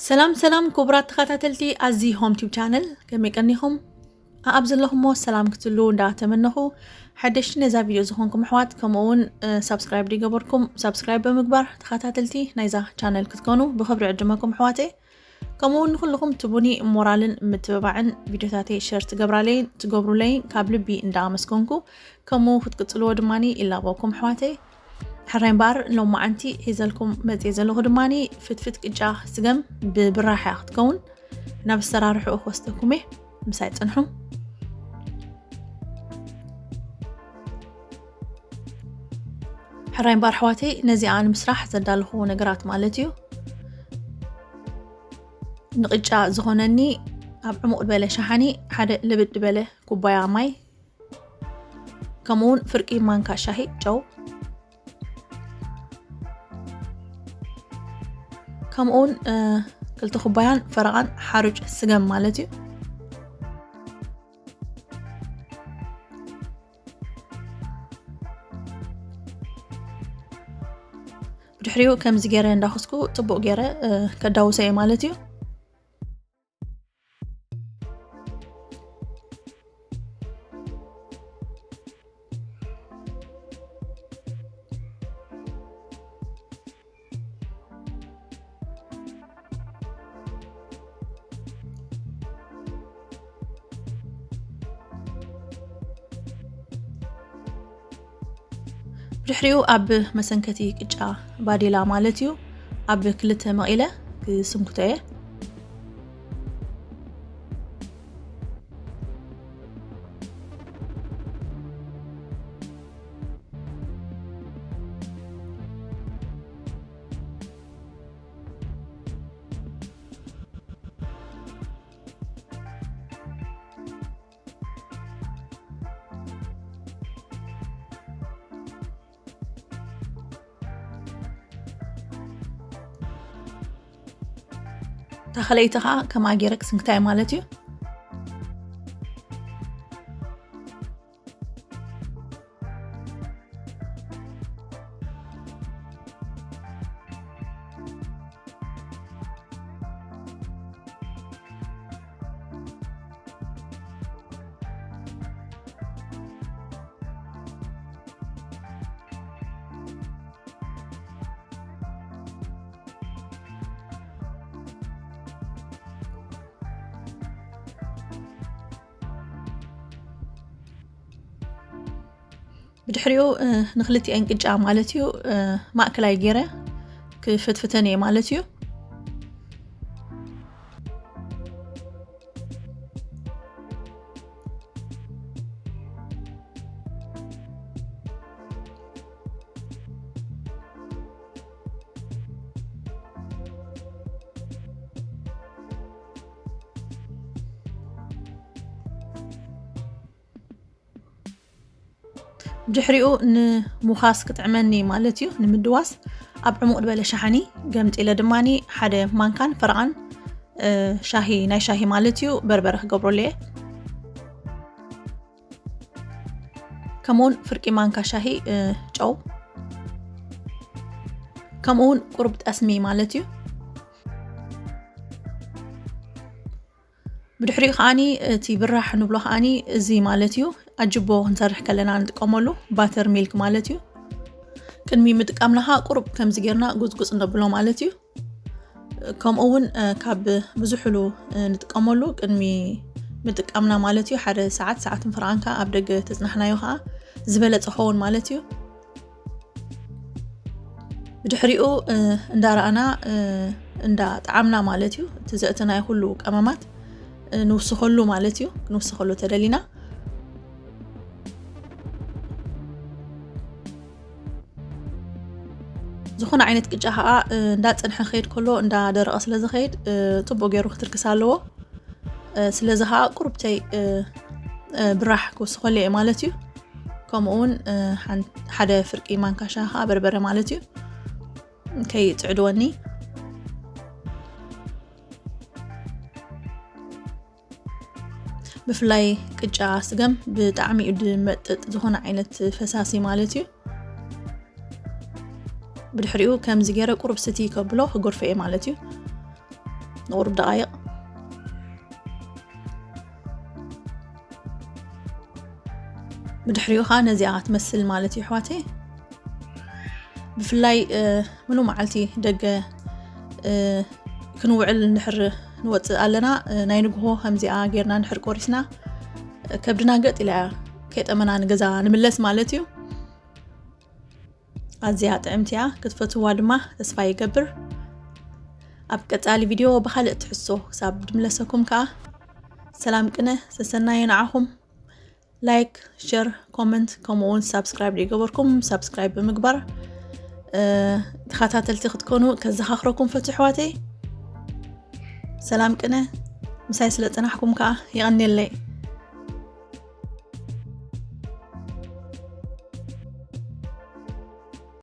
ሰላም ሰላም ክቡራት ተኸታተልቲ ኣዚ ሆም ቲዩብ ቻነል፣ ከመይ ቀኒኹም? ኣብ ዘለኹሞ ሰላም ክትሉ እንዳተመነኹ፣ ሓደሽቲ ነዛ ቪድዮ ዝኾንኩም ኣሕዋት፣ ከምኡ እውን ሳብስክራይብ ዘይገበርኩም ሳብስክራይብ ብምግባር ተኸታተልቲ ናይዛ ቻነል ክትኮኑ ብኽብሪ ዕድመኩም ኣሕዋተይ። ከምኡ እውን ንኩልኹም ትቡኒ ሞራልን ምትብባዕን፣ ቪድዮታተይ ሸር ትገብራለይን ትገብሩለይን ካብ ልቢ እንዳኣመስገንኩ፣ ከምኡ ክትቅጽልዎ ድማኒ ይላበኩም ኣሕዋተይ። ሕራይ እምበኣር ሎማዓንቲ ሒዘልኩም መጽየ ዘለኹ ድማኒ ፍትፍት ቅጫ ስገም ብብራሕ እያ ክትከውን። ናብ ኣሰራርሕኡ ክወስደኩም እየ፣ ምሳይ ጽንሑ። ሕራይ እምበኣር ኣሕዋተይ፣ ነዚኣ ንምስራሕ ዘዳለኹዎ ነገራት ማለት እዩ። ንቅጫ ዝኾነኒ ኣብ ዕሙቕ ዝበለ ሸሓኒ ሓደ ልብድ ዝበለ ኩባያ ማይ፣ ከምኡውን ፍርቂ ማንካ ሻሂ ጨው፣ ከምኡውን ክልተ ኩባያን ፈረቓን ሓሩጭ ስገም ማለት እዩ። ብድሕሪኡ ከምዚ ገይረ እንዳኸስኩ ጽቡቕ ገይረ ከዳውሶ እየ ማለት እዩ። ብድሕሪኡ ኣብ መሰንከቲ ቅጫ ባዴላ ማለት እዩ፣ ኣብ ክልተ መቒለ ክስንክቶ እየ። ታኸለይቲ ኸዓ ከምኣ ገይረ ክስንክታ እየ ማለት እዩ። ብድሕሪኡ ንክልቲኤን ቅጫ ማለት እዩ ማእከላይ ገይረ ክፍትፍተን እየ ማለት እዩ። ድሕሪኡ ንሙኻስ ክጥዕመኒ ማለት እዩ። ንምድዋስ ኣብ ዕሙቕ ዝበለ ሸሓኒ ገምጢለ ድማኒ ሓደ ማንካን ፈረቓን ሻሂ፣ ናይ ሻሂ ማለት እዩ፣ በርበረ ክገብረሉ እየ። ከምኡውን ፍርቂ ማንካ ሻሂ ጨው፣ ከምኡውን ቁሩብ ጠስሚ ማለት እዩ። ብድሕሪኡ ከዓኒ እቲ ብራሕ ንብሎ ከዓኒ እዚ ማለት እዩ፣ ኣጅቦ ክንሰርሕ ከለና ንጥቀመሉ ባተር ሚልክ ማለት እዩ። ቅድሚ ምጥቃምና ከዓ ቁሩብ ከምዚ ጌርና ጉፅጉፅ ነብሎ ማለት እዩ። ከምኡ እውን ካብ ብዙሕሉ ንጥቀመሉ ቅድሚ ምጥቃምና ማለት እዩ፣ ሓደ ሰዓት፣ ሰዓትን ፍርቓን ከዓ ኣብ ደገ ተፅናሕናዮ ከዓ ዝበለፀ ኸውን ማለት እዩ። ብድሕሪኡ እንዳረኣና እንዳጠዓምና ማለት እዩ፣ እቲ ዘእተናዮ ኩሉ ቀመማት ንውስኸሉ ማለት እዩ። ክንውስኸሉ ተደሊና ዝኾነ ዓይነት ቅጫ ከዓ እንዳፀንሐ ክኸይድ ከሎ እንዳደረቐ ስለ ዝኸይድ ፅቡቅ ገይሩ ክትርክስ ኣለዎ። ስለዚ ከዓ ቁሩብተይ ብራሕ ክውስኸሉ እየ ማለት እዩ። ከምኡ እውን ሓደ ፍርቂ ማንካ ሻሂ ከዓ በርበረ ማለት እዩ፣ ከይፅዕድወኒ። ብፍላይ ቅጫ ስገም ብጣዕሚ እዩ ድመጥጥ፣ ዝኾነ ዓይነት ፈሳሲ ማለት እዩ። ብድሕሪኡ ከምዚ ገይረ ቁሩብ ስቲ ከብሎ ክጎርፎ እየ ማለት እዩ። ንቑሩብ ደቓይቕ። ብድሕሪኡ ኸዓ ነዚኣ ትመስል ማለት እዩ ኣሕዋተይ። ብፍላይ ምሉ መዓልቲ ደገ ክንውዕል እንድሕር ንወፅእ ኣለና፣ ናይ ንግሆ ከምዚኣ ጌርና እንድሕር ቆሪስና፣ ከብድና ገጥ ኢላ እያ ከይጠመና ንገዛ ንምለስ ማለት እዩ። ኣዝያ ጥዕምቲ እያ፣ ክትፈትዋ ድማ ተስፋ ይገብር። ኣብ ቀፃሊ ቪድዮ ብካልእ ትሕዝቶ ክሳብ ድምለሰኩም ከዓ ሰላም ቅነ ሰሰናየ ንዓኹም። ላይክ፣ ሸር፣ ኮመንት ከምኡ እውን ሳብስክራይብ ዘይገበርኩም ሳብስክራይብ ብምግባር ተኸታተልቲ ክትኮኑ ከዘኻኽረኩም ፈትሑ ኣሕዋተይ። ሰላም ቅነ ምሳይ ስለ ፀናሕኩም ከዓ የቐንየለይ።